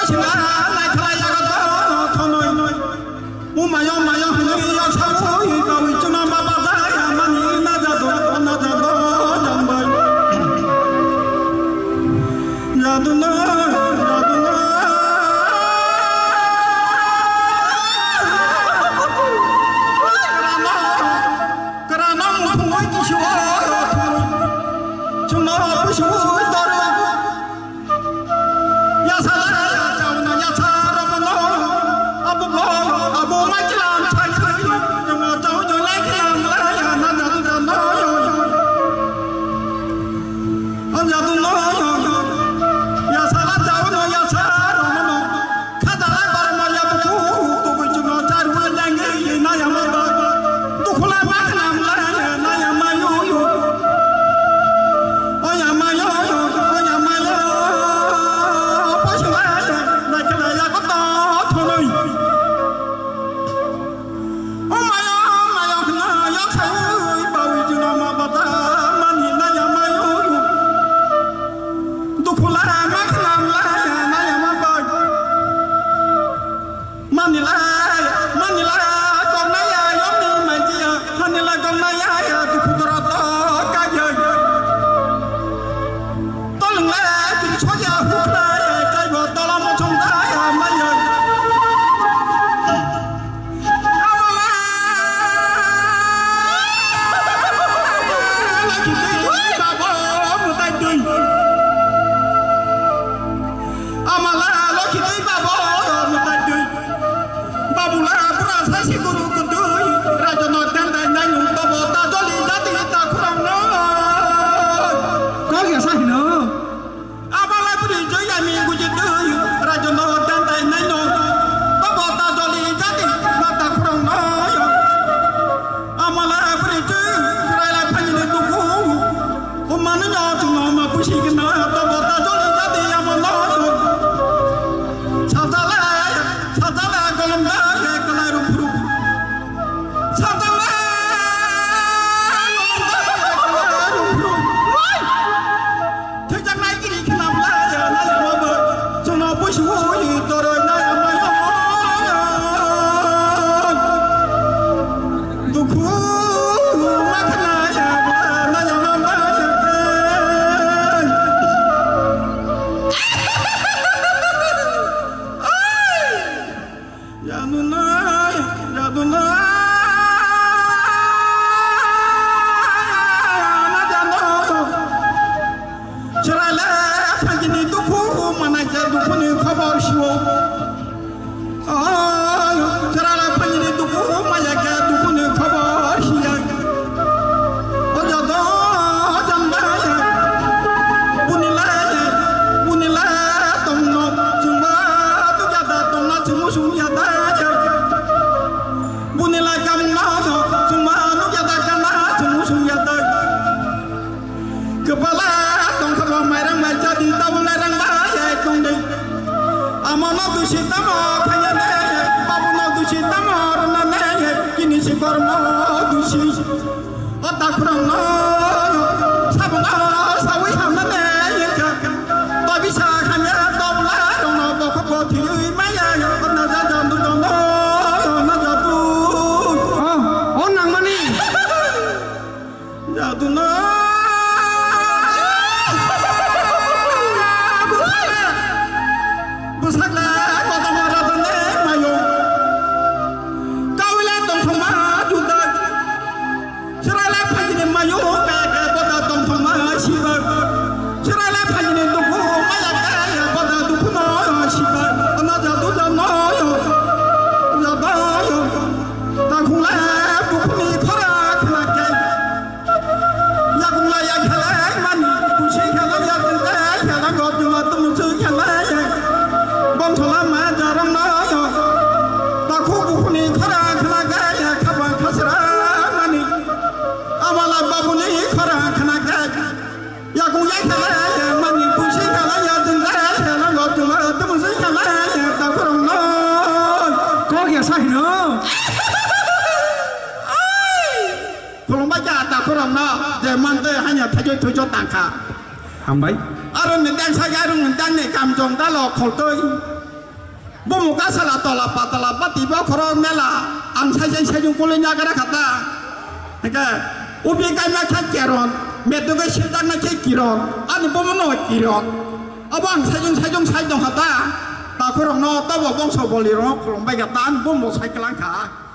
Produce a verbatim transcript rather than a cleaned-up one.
Chwla naikhlai yago to thonoi. Umayo mayo hwnwi yasaui gaui chwla ma bajaya mani na jado, na jado jambai. Jaduna, jaduna. Karana, karana mukhungwi kisiwo. Chwla kisiwo daro. Yasa la ya chau na yasa ra ma no. Abu bo, abu ma kilam chai chai. Jamo chau jo lai kilam la ya na na na no. An ya du no. Yasa la chau no yasa ra ma no. Khada la bar ma ya bu tu tu bu chu no char wa dang ge na ya ma ba. Dukhu la ma kilam la ya na ya ma yo yo. Oyamayo, oyamayo, poisonayo, naikhlayo koto thonoi. Omayo, omayo, khnayo khaui, baui jino ma bata, mani nayamayo. Dukhula ma khnamla, nayama bai. Manilai, manilai, koknaya, yomni maijiya, hanilai koknaya, ya, dukhu doro to kaiya. Tolonglai, bini soya, huklai, kaibo, tola mochong daya, maiya. Amala, lakhi twi, babo, mutai twi. Amala, lakhi twi, babo, mutai twi. Babula bura saisi guru kudui, rajono tendai nainu tobo ta joli jati ta khurang no. Kok ya sahino. Abala buri joyami guji dui, rajono tendai nainu tobo ta joli jati ta khurang no. Amala buri tu, Israel phani duku. Umanu no tuno ma pusi gina to bota joli jadi amano. Sajala, sajala golom da ye kalai rum phuru. Sajala, golom da ye kalai rum phuru. Thijak nai kiri khna bla ya na ya ma ba. Tuno pusi hui toro na ya ma ya. Dukhu ma khna ya ba na ya ma ba ya. Ai! Jaduna, jaduna. Na jano. Chwraile phangini dukhu manai je dukhuni khobor siwo. Oh, chwraile phangini dukhu maya khe dukhuni khobor siya. O joto jamba ya. Bunilai, bunilai tongno chwngba tu jada tongna chwngmu sung jada ya. Bunilai kamna chwngma nu jada kana chwngmu sung jada. Kwpala tongkha bo mairang bai chadi tabuk nairang bai ai tongdi. Amono dusi tamo khanya ne, babuno dusi tamo rwna ne, kini si kormo dusi. O takhurang no sabungo sawi hamna ne yekha. Tobisa khanya tobla rongno bokho bo thiri maya yo na ja jandu dono na ja tu. Oh, oh nangmani. Jaduna. Bwsakle kodama rajane mayo. Kawile tongthokma juda. Chwraile phagini mayo kaya kaya boda tongthokma siba. Chwraile phagini dukhu maya kaya boda dukhuno siba. Ana jadu jano yo. Jadayo. Takhungle bukhuni khora khna kaya. Yakung la ya khelai mani, kusi khelai ya tente, khelai go tuma tumu su khelai ya. Bongsola ma jarang na yo. Takhu bukhuni khara khna ga ya, khaba khasra mani. Amala babuni khara khna ga. Yakung ya khelai ya mani, kusi khelai ya tente, khelai go tuma tumu su khelai ya, takhurang na. Kok ya sahino. Khulumbai kha takhurokno je mantwi hanya thaijoi thuijo tangkha. Hambai. Aro ni dang sagi aro ni dang ni kamjong dalo kholtoi. Bumung kasala tola patala bati bokhorok mela ang saijang saijung kului nagra kha ta. Hingke ubi kaima khe keron, metugo siljak na khe kiron, ani bumung no kiron. Abo ang saijung saijung sai tong kha ta. Takhurok no tobo bongso boli rok khulum bai kha ta, ani bumung sai klang kha.